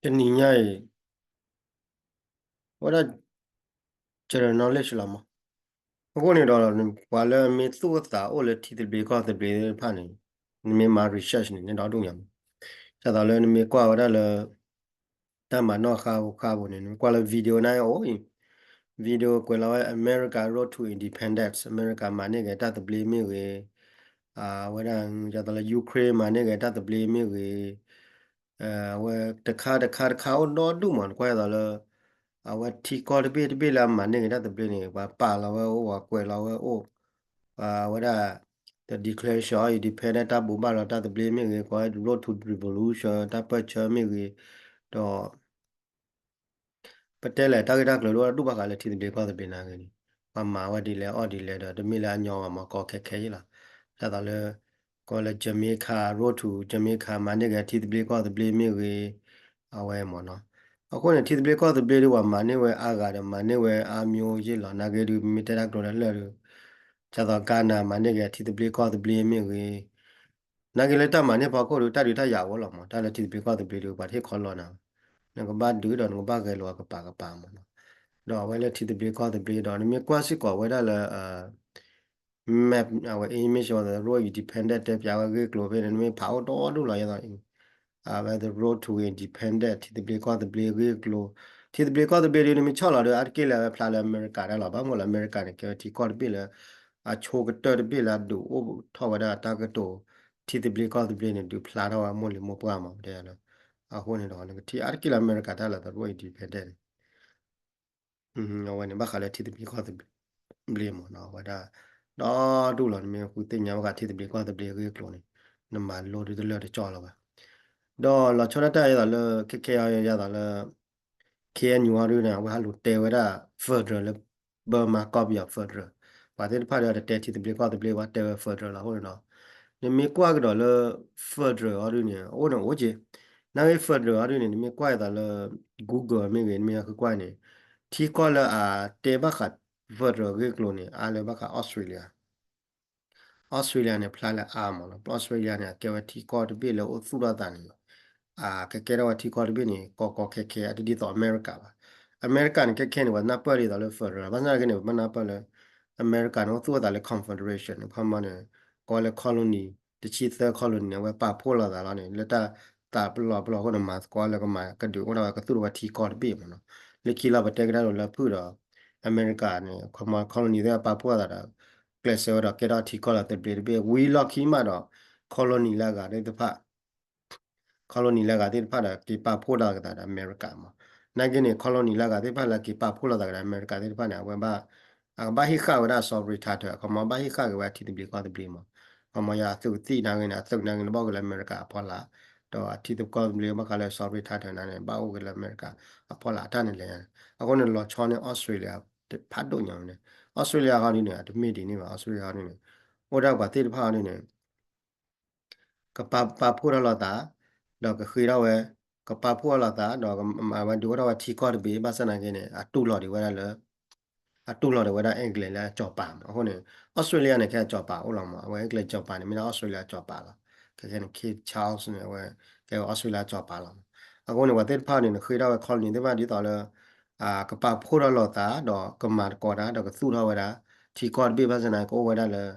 တနံၤညါအံၤ ဝဲဒၣ် general knowledge လီၤမး. အဃိန့ၣ်ဒီး ပှၤလၢမ့ၢ်သူၣ်အိၣ်သးအိၣ်လၢထံသဘျ့ကီၢ်သဘျ့သ့ၣ်တဖၣ်န့ၣ် နမ့ၢ်မၤ research န့ၣ် နဒီဒူၣ်ညါမး. ဒ်သိးလၢနမ့ၢ်ကွၢ်ဝဲဒၣ်လၢ တၢ်မၤနီၣ်ဃါဖိဃါဖိန့ၣ် နမ့ၢ်ကွၢ်လၢ video န့ၣ်အိၣ်အံၤ video ကွဲးလီၤဝဲ America Road to Independence, အမဲရကၤမၤန့ၢ်က့ၤတၢ်သဘျ့မ့ၢ်ဂ့ၤ, အဝဲဒၣ် ဒ်သိးလၢ Ukraine မၤန့ၢ်က့ၤတၢ်သဘျ့မ့ၢ်ဂ့ၤ, အဝဲတခါတခါတခါအိၣ်ဒီဒူၣ်မး နကွၢ်ဒ်သိးလၢ အဝဲထံကီၢ်တဘ့ၣ်တဘ့ၣ်လၢအမၤန့ၢ်က့ၤတၢ်သဘျ့န့ၣ် ပှၤပာ်လီၤဝဲအိၣ် ပှၤကွဲးလီၤဝဲအိၣ်, အဝဲဒၣ် the Declaration of Independence တၢ်ဘိးဘၣ်လီၤတၢ်သဘျ့မ့ၢ်ဂ့ၤ, ကိးဝဲ Road to Revolution တၢ်ပၢၢ်ဆၢမ့ၢ်ဂ့ၤ, ဒီး ပတဲလဲၣ်တၢ်ဂ့ၢ်တၢ်ကျိၤဒိၣ်ဒိၣ်ဘၣ်ဃးလၢထံသဘျ့ကီၢ်သဘျ့နာ်က့န့ၣ် ပှၤမၤဝဲဒ်လဲၣ်အီၣ်ဒ်လဲၣ်ဒီး တမ့ၢ်လၢအညီဘၣ်မး ကီခဲခဲအံၤလီၤ. ဒ်သိးလၢ ကိးလၢ Jamaica, Road to Jamaica မၤန့ၢ်က့ၤထံသဘျ့ကီၢ်သဘျ့မ့ၢ်ဂ့ၤ, အဝဲမ့ၢ်နီၤ. အဃိန့ၣ် ထံသဘျ့ကီၢ်သဘျ့ဒ်ပှၤမၤန့ၢ်ဝဲအါဂၤဒီး မၤန့ၢ်ဝဲအါမျိုးယ့ၢ်လီၤ နာ်က့ဒုး မ့ၢ်တဲတၢ်ကျိၤလၢလၢာ်ဒုး ဒ်သိး Ghana မၤန့ၢ်က့ၤထံသဘျ့ကီၢ်သဘျ့မ့ၢ်ဂ့ၤ, နာ်က့လၢတၢ်မၤန့ၢ်ဖီခိၣ်ဒုး တၢ်ဒုးတၢ်ယၤအိၣ်လီၤမး တၢ်လၢထံသဘျ့ကီၢ်သဘျ့ဒုး ပှၤတဟ့ၣ်ခီလီၤနၤ, နကဘၣ်ဒုးဒီးနကဘၣ်ဂဲၤလိာ်အကပၤကပၤမးနီၤ. ဒီးအဝဲလၢထံသဘျ့ကီၢ်သဘျ့ဒီး နမ့ၢ်ကွၢ်စ့ၢ်ကီးဝဲဒၣ်လၢ map အဝဲ image ဝဲ road independent တဲပၠးဝဲဂ့ၢ်ကျိၤဖဲန့ၣ် နမ့ၢ်ဖးအိၣ်ဒီဒူၣ်လီၤ ယဲသိး အဝဲ the road to independent ထံသဘျ့ကီၢ်သဘျ့ဂ့ၢ်ကျိၤ, ထံသဘျ့ကီၢ်သဘျ့ဒုး နမ့ၢ်ဆီၣ်လီၤဒီး အါတက့ၢ်လၢအဝဲဖျါလၢအမဲရကၤတၢ်လီၤ. ဘၣ်မနုၤလၢအမဲရကၤန့ၣ် ကဲဝဲထံကီၢ်တဘ့ၣ်လၢ အဆိကတၢၢ်တဘ့ၣ်လၢအဒုးအိၣ်ထီၣ်ဝဲဒၣ်တၢ်ကတိၤ ထံသဘျ့ကီၢ်သဘျ့န့ၣ် ဒုးဖျါထီၣ်ဝဲမိၢ်လံၤမိၢ်ပှၢ်မး ပတဲလၢ အဃိန့ၣ်ဒီး နကထံၣ်အါတက့ၢ်လၢအမဲရကၤတၢ်လီၤ the road independent န့ၣ် အဝဲန့ၣ်ဘၣ်ဃးလၢထံသဘျ့ကီၢ်သဘျ့မ့ၢ်နီၤ အဝဲဒၣ် ဒီဒူၣ်လီၤ နမ့ၢ်ဃုသ့ၣ်ညါဘၣ်ဃးထံသဘျ့ကီၢ်သဘျ့အဂ့ၢ်အကျိၤန့ၣ် နမၤလိဒုးတလၢာ်တကၠီလီၤဘၣ်. ဒီးလီၤဆီဒၣ်တၢ်ယဲသိးလၢ ခဲခဲအံၤယဲသိးလၢ K N U အီၤဒုးန့ၣ် အဝဲဟးလူၤတဲဝဲဒၣ် federal လၢ Burma copy of federal ပှၤသ့ၣ်တဖၣ်ဒီးတတဲထံသဘျ့ကီၢ်သဘျ့ ပှၤတဲဝဲ federal လီၤ အဃိန့ၣ်ဒီး နမ့ၢ်ကွၢ်ကဒီးလၢ federal အီၤဒုးန့ၣ် အအိၣ်န့ၣ်အိၣ်က့ၤ နာ်က့ federal အီၤဒုးန့ၣ် နမ့ၢ်ကွၢ်ယဲသိးလၢ Google မ့ၢ်ဂ့ၤ နမ့ၢ်ဃုကွၢ်န့ၣ် ထံကီၢ်လၢအတဲဘၣ်ဃး federal ဂ့ၢ်ကျိၤန့ၣ် အါလၢဘၣ်ဃး Australia Australia န့ၣ် ဖျါလၢအါမးနီၤ Australia န့ၣ် အကဲဝဲထံကီၢ်တဘ့ၣ်လၢအိၣ်သူၣ်ထီၣ်သးန့ၣ် အကကဲထီၣ်ဝဲထံကီၢ်တဘ့ၣ်န့ၣ် ကီကီခဲခဲ အတဒ်သိးအမဲရကၤဘၣ်. အမဲရကၤန့ၣ် ခဲခဲန့ၣ် ပှၤနၢ်ပၢၢ်ဒ်သိးလၢ federal ဘၣ်ဆၣ်သနာ်က့န့ၣ် ပဘၣ်နၢ်ပၢၢ်လၢ အမဲရကၤန့ၣ် အိၣ်သူၣ်ထီၣ်သးလၢ confederation န့ၣ် ခီမီန့ၣ် ကိးလၢ colony တဆံသၢ colony န့ၣ် အဝဲပာ်ဖှိၣ်လိာ်သးလီၤန့ၣ် လၢတၢ်သးပလီၢ်ပလီၢ်အဃိန့ၣ် မၤသကိးလၢကမၤကဒုးအိၣ်ထီၣ်ဝဲကသူၣ်ထီၣ်ဝဲထံကီၢ်တဘ့ၣ်မးနီၤ. လၢခံလီၤပတဲကဒါဒီးလၢဖုၣ်ဒီး အမဲရကၤန့ၣ် ခီမီ colony သ့ၣ်ပာ်ဖှိၣ်လိာ်သးဒီး ကျဲးစၢးဝဲဒီးကဲထီၣ်ထံကီၢ်လၢသဘျ့တဘ့ၣ် ဝံၤလီၢ်ခံမးဒီး colony လၢအဂၤသ့ၣ်တဖၣ် colony လၢအဂၤသ့ၣ်တဖၣ်ဒီးက့ၤပာ်ဖှိၣ်လိာ်သးဒီးအမဲရကၤမး. နာ်က့န့ၣ် colony လၢအဂၤသ့ၣ်တဖၣ်လၢက့ၤပာ်ဖှိၣ်လိာ်သးဒီးအမဲရကၤသ့ၣ်တဖၣ်န့ၣ် အဝဲဘၣ် အကဘၣ်ဟ့ၣ်ဃာ်ဝဲဒၣ် sovereign title ခီမီဘၣ်ဟ့ၣ်ဃာ်က့ၤဝဲထံသဘျ့ကီၢ်သဘျ့မး. ခီမီယၤအသုးကသံၣ်နာ်က့န့ၣ် အသုးနာ်က့န့ၣ် ဘၣ်အိၣ်က့ၤလၢအမဲရကၤအဖီလာ် ဒီးအထံသဘျ့ကီၢ်သဘျ့ဘၣ်ဃးလၢ sovereign title နာ်က့န့ၣ် ဘၣ်အိၣ်က့ၤလၢအမဲရကၤအဖီလာ်အတၢ်န့ၣ်လဲၣ်. အဃိန့ၣ်လီၤဆီန့ၣ် Australia ဖးဒိၣ်ညါန့ၣ် Australia ဟီဒ်န့ၣ် အတမ့ၢ်ဒ်န့ၣ်ဘၣ် Australia ဟီဒ်န့ၣ် အိၣ်ဒၣ်ပှၤသ့ၣ်တဖၣ်ဟီဒ်န့ၣ် ကပာ်ပာ်ဖှိၣ်ထီၣ်လိာ်သး ဒီးကဃ့ထီၣ်ဝဲ ကပာ်ဖှိၣ်ထီၣ်လိာ်သး ဒီးအဝဲဒုးအိၣ်ထီၣ်ဝဲထံကီၢ်တဘ့ၣ် ဘၣ်ဆၣ်သနာ်က့န့ၣ် အတူၢ်လိာ်ဒံးဝဲဒၣ်လၢ အတူၢ်လိာ်ဒံးဝဲဒၣ် England လၢအစီၤပၤမး. အဃိန့ၣ် Australia န့ၣ် ကဲအစီၤပၤအိၣ်လီၤမး. အဝဲ England စီၤပၤန့ၣ် မ့ၢ်ဒၣ် Australia အစီၤပၤလီၤ. ခဲခဲန့ၣ် King Charles န့ၣ် အဝဲ ကဲဝဲ Australia အစီၤပၤလီၤ. အဃိန့ၣ် ပှၤသ့ၣ်တဖၣ်န့ၣ် နဃ့ထီၣ်ဝဲ colony သ့ၣ်တဖၣ်ဒ်သိးလၢ ကပာ်ဖှိၣ်ထီၣ်လိာ်သး ဒီးကမၤသကိးတၢ် ဒီးကသူၣ်ထီၣ်ဝဲဒၣ် ထံကီၢ်တဘ့ၣ်ဘၣ်ဆၣ်သနာ်က့ ကအိၣ်ဝဲဒၣ်လၢ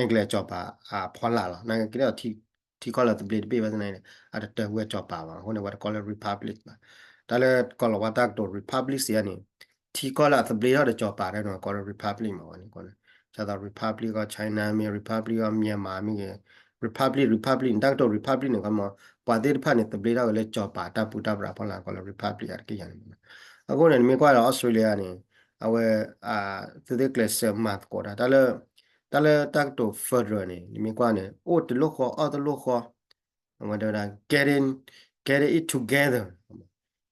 England စီၤပၤအဖီလာ်လီၤ. နာ်က့ဒီး ထံကီၢ်လၢသဘျ့တဘ့ၣ်ဘၣ်ဆၣ်သနာ်က့န့ၣ် အတတၢၢ်ဝဲစီၤပၤဘၣ်. အဃိန့ၣ် ဝဲတကိးလၢ republic ဘၣ်. တၢ်လၢကိးလီၤဝဲတၢ်ကတိၤ republic စံးန့ၣ် ထံကီၢ်လၢအသဘျ့ထီၣ်ဒီးစီၤပၤန့ၣ် ကိးလၢ republic မးဝဲန့ၣ်. ဒ်သိး republic of China မ့ၢ် republic of Myanmar မ့ၢ်ဂ့ၤ republic republic န့ၣ် တၢ်ကတိၤ republic န့ၣ် ခီမီ ပှၤသ့ၣ်တဖၣ်န့ၣ် သဘျ့ထီၣ်က့ၤလၢစီၤပၤတၢ်ပူၤတၢ်ပြးအဖီလာ် ကိးလၢ republic အတက့ၢ်ယၤန့ၣ်. အဃိန့ၣ် နမ့ၢ်ကွၢ်ဒီး Australia န့ၣ် အဝဲ သုသ့ၣ်ကျဲးစၢးမၤသကိးတၢ် တၢ်လၢ တၢ်လၢတၢ်ကတိၤ federal န့ၣ် နမ့ၢ်ကွၢ်န့ၣ် အိၣ်တလိၣ်ဃီ အီၣ်တလိၣ်ဃီ အဝဲတဲဝဲဒၣ် getting getting it together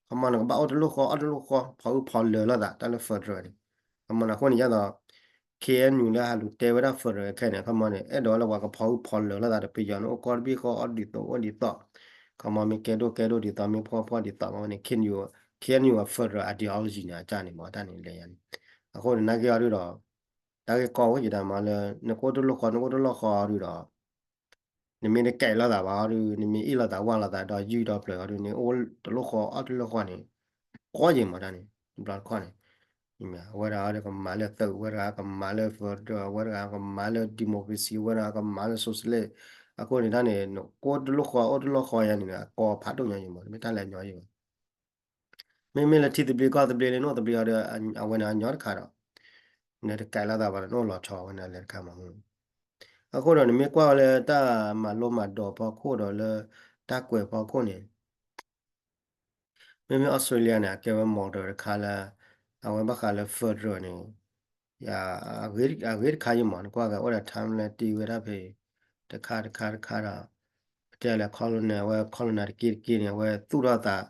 ခီမီ နကဘၣ်အိၣ်တလိၣ်ဃီ အီၣ်တလိၣ်ဃီ ဖီအုၣ်ဖီလၢၤလိာ်သး တၢ်လၢ federal န့ၣ်. ခီမီ အဃိန့ၣ် ဒ်သိး K N U လၢဟးလူၤတဲဝဲဒၣ် federal ခဲန့ၣ် ခီမီန့ၣ် အဲၣ်ဒိးလၢပှၤကဖီအုၣ်ဖီလၢၤလိာ်သးဒီး ပယီၤန့ၣ် အိၣ်ကီၢ်တဘ့ၣ်ဃီ အီၣ်ဒ်သိး အိၣ်ဒ်သိး ခီမီ မ့ၢ်ကဲဒိၣ်ကဲဒိၣ်ဒ်သိး မ့ၢ်ဖှီၣ်ဖှီၣ်ဒ်သိး မ့ၢ်ဝဲန့ၣ် K N U K N U အ federal ideology န့ၣ် အကၢ်န့ၣ်မး တၢ်န့ၣ်လဲၤယၤန့ၣ်. အဃိန့ၣ် နာ်က့အီၤဒုးဒီး တၢ်ဂ့ၢ်ကီအိၣ်ယံၤတၢ်မးလၢ နကအိၣ်တလိၣ်ဃီ နကအိၣ်တလိၣ်ဃီအီၤဒုးဒီး နမ့ၢ်တကဲးလိာ်သးဘၣ်အီၤဒုး နမ့ၢ်အ့ၣ်လိာ်သးဝၢ်လိာ်သးဒီးယုၢ်ဒီးပျၢၤအီၤဒုးန့ၣ် အိၣ်တလိၣ်ဃီအီၣ်တလိၣ်ဃီန့ၣ် ကီယံာ်မးတၢ်န့ၣ် တဘျီတခီၣ်န့ၣ် အဝဲဒၣ်ကမၤလၢသုး ဝဲတဂၤကမၤလၢ federal ဝဲတဂၤကမၤလၢ democracy ဝဲတဂၤကမၤလၢ socialist အဃိန့ၣ်တၢ်န့ၣ် ကအိၣ်တလိၣ်ဃီအိၣ်တလိၣ်ဃီယါန့ၣ် အကီဖးဒိၣ်ညါယံာ်မး တမ့ၢ်တၢ်လၢညီယံာ်ဘၣ် မ့မ့ၢ်လၢထံသဘျ့ကီၢ်သဘျ့လၢနအိၣ်သဘျ့အီၤဒီး အဝဲန့ၣ်အညီတခါဒီး နတကဲးလိာ်သးဘၣ်ဒီးနအိၣ်လီၤဆီဝဲန့ၣ်လၢတခါမး အဃိဒီးနမ့ၢ်ကွၢ်ဝဲလၢတၢ်မၤလိမၤဒိးဖီခိၣ်ဒီးလၢတၢ်ကွဲးဖီခိၣ်န့ၣ် မ့မ့ၢ် Australia န့ၣ် အကဲဝဲ model တခါလၢ အဝဲဘၣ်ဃးလၢ federal န့ၣ် အဂ့ၤတခါယံာ်မး နကွၢ်ကအိၣ်ဒီး timeline တ့ဝဲဒၣ်ဖဲ တခါတခါတခါဒီး ပတဲလၢ colonial အဝဲ colonial တက့တက့န့ၣ် အဝဲသူၣ်ထီၣ်သး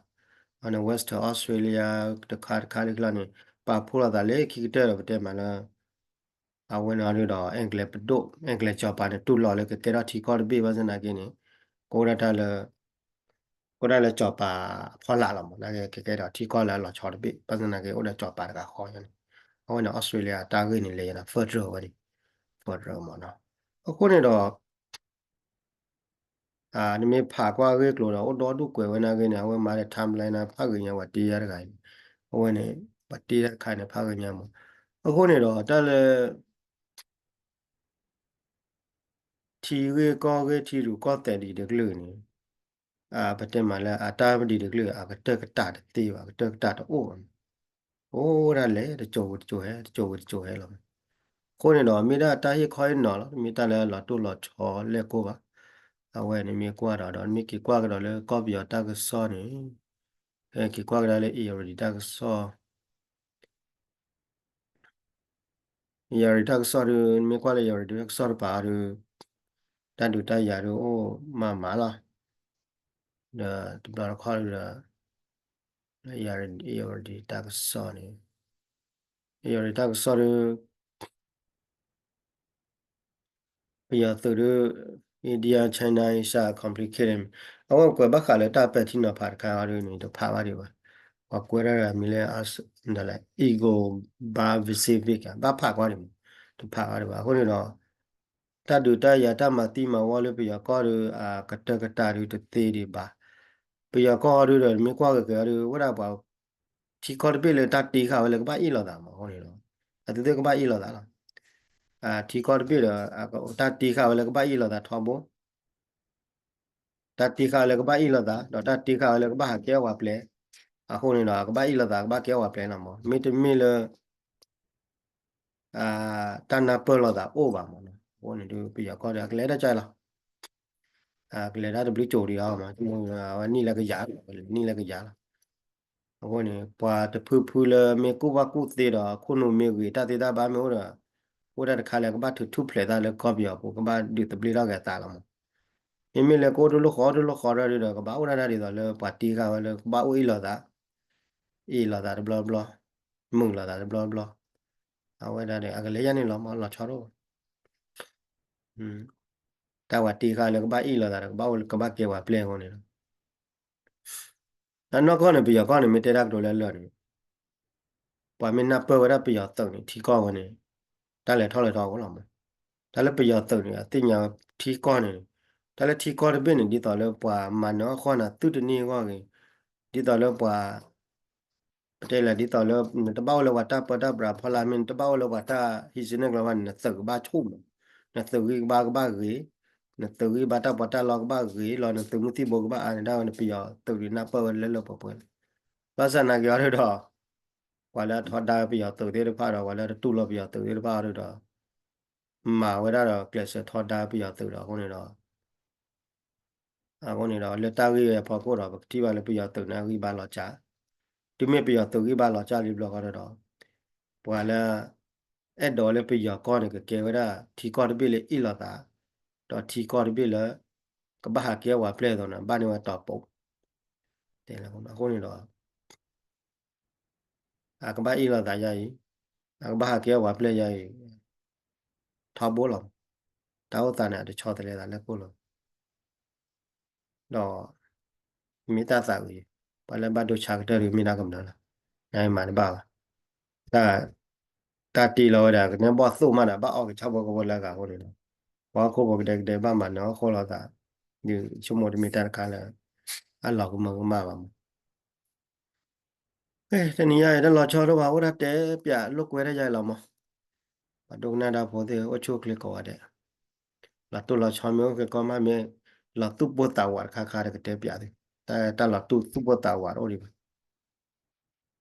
အန့ၣ် Western Australia တခါတခါလၢကျီန့ၣ် ပာ်ဖှိၣ်လိာ်သးလၢခံကတၢၢ်ဒီးပတဲမးလၢ အဝဲန့ၣ်အီၤဒုးဒီး အဲၣ်ကျဲပဒိၣ် အဲၣ်ကျဲစီၤပၤန့ၣ် တူၢ်လိာ်လၢကကဲထီၣ်ထံကီၢ်တဘ့ၣ် ဘၣ်ဆၣ်သနာ်က့န့ၣ် ကအိၣ်ဒၣ်တၢ်လၢ ကအိၣ်ဒၣ်လၢစီၤပၤအဖီလာ်လီၤမး နာ်က့ကကဲထီၣ်ထံကီၢ်လၢအလီၤဆီတဘ့ၣ် ဘၣ်ဆၣ်သနာ်က့အိၣ်ဒီးစီၤပၤတဂၤဃီညါန့ၣ် အဝဲန့ၣ် Australia တၢ်ဂ့ၢ်န့ၣ်လဲၤယါန့ၣ် federal ဝဲန့ၣ် federal မးနီၤ အဃိန့ၣ်ဒီး နမ့ၢ်ဖးကွၢ်အဂ့ၢ်ကျိၤဒီး အိၣ်ဒီဒူၣ်ကွဲးဝဲနာ်က့န့ၣ် အဝဲမၤဒီး timeline န့ၣ် ဖးဂ့ၤညါ ပှၤတ့တၢ်တဂၤအံၤ အဝဲန့ၣ် ပှၤတ့တၢ်တခါန့ၣ် ဖးဂ့ၤညါမး အဃိန့ၣ်ဒီး တၢ်လၢ ထံဂ့ၢ်ကီၢ်ဂ့ၢ်ထံရူၢ်ကီၢ်သဲးဒ်တကလုာ်န့ၣ် ပတဲမးလၢအတၢ်ဒ်တကလုာ် အကတၢၢ်ကတၢၢ်တသ့ဘၣ် ကတၢၢ်ကတၢၢ်တအိၣ်ဘၣ် အိၣ်ဒၣ်လဲာ် တစိၤဝံၤတစိၤဟဲ တစိၤဝံၤတစိၤဟဲလီၤ အဃိန့ၣ်ဒီး မ့ၢ်ဒၣ်တၢ်ဟ့ၣ်ခီဟ့ၣ်နီၤလီၤ တမ့ၢ်တၢ်လၢလီၤတိၢ်လီၤဆီလဲၣ်ကိၢ်ဘၣ် အဝဲန့ၣ်မ့ၢ်ကွၢ်ဒီး ဒီးမ့ၢ်က့ၤကွၢ်ကဒီးလၢကီၢ်ပယီၤတၢ်ကစီၣ်န့ၣ် က့ၤကွၢ်ကဒါလၢ Irrawaddy တၢ်ကစီၣ် Irrawaddy တၢ်ကစီၣ်ဒီး မ့ၢ်ကွၢ်လၢ Irrawaddy တၢ်ကစီၣ်တပၤအီၤဒီး တၢ်ဒုးတၢ်ယၤဒီးအိၣ်မးမးလီၤ ဒီးတဘျီတခီၣ်ဒီး Irrawaddy တၢ်ကစီၣ်န့ၣ် Irrawaddy တၢ်ကစီၣ်ဒီး ပယီၤသုးဒီး India China Asia complicated အဝဲကွဲးဘၣ်ဃးလၢတၢ်ပဲာ်ထံနီၤဖးတခါအီၤဒ်န့ၣ် တဖးဘၣ်ဒံးဘၣ် ပှၤကွဲးဒၣ်မံၤလၢ Indo-Pacific ဘၣ်ဖးကွၢ်ဒံးမး တဖးဘၣ်ဒံးဘၣ် အဃိန့ၣ်ဒီး တၢ်ဒုးတၢ်ယၤတၢ်မၤသံမၤဝီလၢပယီၤကီၢ်ဒီး အကတၢၢ်ကတၢၢ်ဒီးတသ့ဒံးဘၣ် ပယီၤကီၢ်အီၤဒုးဒီး မ့ၢ်ကွၢ်က့ၤက့ၤအီၤဒီး ဝဲဒၣ်ပှၤ ထံကီၢ်တဘ့ၣ်လၢတၢ်တ့ဃာ်ဝဲလၢကဘၣ်အ့ၣ်လိာ်သးမး အဃိန့ၣ်ဒီး အသုသ့ၣ်ကဘၣ်အ့ၣ်လိာ်သးလီၤ ထံကီၢ်တဘ့ၣ်ဒီး တၢ်တ့ဃာ်ဝဲလၢကဘၣ်အ့ၣ်လိာ်သးထီဘိ တၢ်တ့ဃာ်ဝဲလၢကဘၣ်အ့ၣ်လိာ်သး ဒီးတၢ်တ့ဃာ်ဝဲလၢကဘၣ်ဟးကဲအီၣ်ပှၤပျဲၤ အဃိန့ၣ်ဒီး ကဘၣ်အ့ၣ်လိာ်သး ကဘၣ်ကဲအီၣ်ပှၤပျဲၤလီၤမး မ့တမ့ၢ်လၢ တၢ်နၢ်ပၢၢ်လိာ်သးအိၣ်ဘၣ်မးနီၤ အဃိန့ၣ်ဒီး ပယီၤကီၢ်ဒီး အကလဲၤတၢ်ကၢလီၤ ကလဲၤတၢ်တဘျုးကၠိၤဒံးအီၤမး အဝဲနံၣ်လၢကယၤလီၤ နံၣ်လၢကယၤလီၤ အဃိန့ၣ် ပှၤတဖုဖုလၢမ့ၢ်ကူၣ်ဘၣ်ကူၣ်သ့ဒီး ခိၣ်နူာ်မ့ၢ်ဂ့ၤ တၢ်သ့တၢ်ဘၣ်မ့ၢ်အိၣ်ဒီး အိၣ်ဒၣ်တခါလၢကဘၣ်ထုးထူၣ်ဖျဲးသးလၢကီၢ်ပယီၤပူၤ ကဘၣ်ဒုးသဘျ့ထီၣ်က့ၤအသးလီၤမး မ့မ့ၢ်လၢကအိၣ်တလိၣ်ဃီတလိၣ်ဃီဒီး ကဘၣ်အိၣ်ဒၣ်ဒၣ်ဒ်သိးလၢပှၤတ့ဃာ်ဝဲလၢကဘၣ်အိၣ်အ့ၣ်လိာ်သး အ့ၣ်လိာ်သးတဘျီဘျီ မုာ်လိာ်သးတဘျီဘျီ အဝဲဒၣ်ဒီး အကလဲၤယါန့ၣ်လီၤမး လီၤဆီတအိၣ်ဘၣ် တၢ်ပှၤတ့ဃာ်လၢကဘၣ်အ့ၣ်လိာ်သးဒီး ကဘၣ်အိၣ်ကဘၣ်ကဲပှၤပျဲၢ်အဃိန့ၣ်လီၤ တၢ်နီၢ်ကီၢ်န့ၣ် ပယီၤကီၢ်န့ၣ် မ့ၢ်တဲတၢ်ကတိၤလၢအလၢာ်န့ၣ် ပှၤမ့ၢ်နၢ်ပၢၢ်ဝဲဒၣ်ပယီၤသုးန့ၣ် ထံကီၢ်ဝဲန့ၣ် တၢ်လဲၤထီၣ်လဲၤထီအိၣ်လီၤမး တၢ်လၢပယီၤသုးန့ၣ် အသ့ၣ်ညါထံကီၢ်န့ၣ် တၢ်လၢထံကီၢ်တဘ့ၣ်န့ၣ် ဒ်သိးလၢပှၤမၤနၢၤအီၣ်ဃီနၤသုတန့ၢ်အဂီၢ်ဂ့ၤ ဒ်သိးလၢပှၤ ပတဲလဲၣ် ဒ်သိးလၢ နတဘၣ်အိၣ်လၢပှၤတၢ်ပၢတၢ်ပြးဖီလာ်မ့ၢ် နတဘၣ်အိၣ်လၢပှၤတၢ်ဟံးစုနဲၣ်ကျဲဘၣ်န့ၣ် နသုးကဘၣ်ဆိၣ်မး နသုးဂံၢ်ဘါကဘၣ်ဂ့ၤ နသုးဂံၢ်ဘါတၢ်ပီးတၢ်လီကဘၣ်ဂ့ၤလီၤ နသုးမုၢ်သံၣ်ဘိကဘၣ်အါန့ၣ် ဒၣ်ဝဲန့ၣ် ပယီၤသုးန့ၣ် နၢ်ပၢၢ်ဝဲလၢလၢပှဲၤပှဲၤလီၤ ဘၣ်ဆၣ်သနာ်က့အီၤဒုးဒီး ပှၤလၢအထီဒါပယီၤသုးသ့ၣ်တဖၣ်ဒီး ပှၤလၢအတတူၢ်လိာ်ပယီၤသုးသ့ၣ်တဖၣ်အီၤဒုးဒီး မၤဝဲဒၣ်ဒီးကျဲးစၢးထီဒါပယီၤသုးဒီး အဃိန့ၣ်ဒီး အဃိန့ၣ်ဒီး လၢတၢ်ဂ့ၢ်ဝဲအဖီခိၣ်ဒီး ပကထံၣ်ဘၣ်လၢပယီၤသုးန့ၣ်ဂံၢ်ဘါလီၤစၢ်, တုၤမ့ၢ်ပယီၤသုးဂံၢ်ဘါလီၤစၢ်လံဘျီဃီဒီး ပှၤလၢ အဲၣ်ဒိးလၢပယီၤကီၢ်န့ၣ် ကကဲဝဲဒၣ်ထံကီၢ်တဘ့ၣ်လၢအ့ၣ်လိာ်သး, ဒီးထံကီၢ်တဘ့ၣ်လၢ ကဘၣ်ဟးကဲအီၣ်ပှၤပျဲၢ်အသိးန့ၣ် ဘၣ်န့ၢ်ဝဲတီၤပိာ်, တဲလၢအဃိန့ၣ်ဒီး အကဘၣ်အ့ၣ်လိာ်သးယါအံၤ, အကဘၣ်ဟးကဲအီၣ်ပှၤပျဲၢ်ယါအံၤ, ထီဘိလီၤ. တၢ်အိၣ်သးန့ၣ် အတဆီတလဲသးလၢခိၣ်လီၤ. ဒီး မ့ၢ်တၢ်သးအုးအံၤ, ပှၤလၢဘၣ်ဒိဆါကတၢၢ်ဒီးမ့ၢ်တၢ်ကမျၢၢ်လီၤ. နမၤတဘၣ်ဘၣ်. တၢ် တၢ်တ့လီၤဝဲဒၣ် ကနဲဘီၣ်သိၣ်မးဒီး ဘၣ်အီၣ်ကဆၣ်ဖိကီၢ်ဖိလၢအဂၤအဃိန့ၣ်လီၤ. ပှၤဟီၣ်ခိၣ်ဖိကဒဲကဒဲဘၣ်မၤနၢၤဟီၣ်ခိၣ်လိာ်သး, ယဆိကမိၣ်တမ့ၢ်တၢ်တခါလၢ အလီၤကမၢကမၣ်ဘၣ်မး. တနံၤညါအံၤ တၢ်လီၤဆီဒိၣ်ဘၣ် အိၣ်ဒၣ်တဲပၠးလိာ်ကွဲတၢ်ယါအံၤလီၤမး. ပှၤဒိကနၣ်တၢ်ဖိသ့ၣ် အိၣ်ဆူၣ်အိၣ်ချ့ကိးဂၤဒဲး, လီၤတိၢ်လီၤဆီမ့ၢ်အိၣ်ကဲကီမး မ့ၢ်လီၤသူၣ်ပိၢ်သးဝးတခါခါဒီးကတဲပၠးသု, တၢ်လီၤတိၢ်သူၣ်ပိၢ်သးဝးတအိၣ်ဒံးဘၣ်.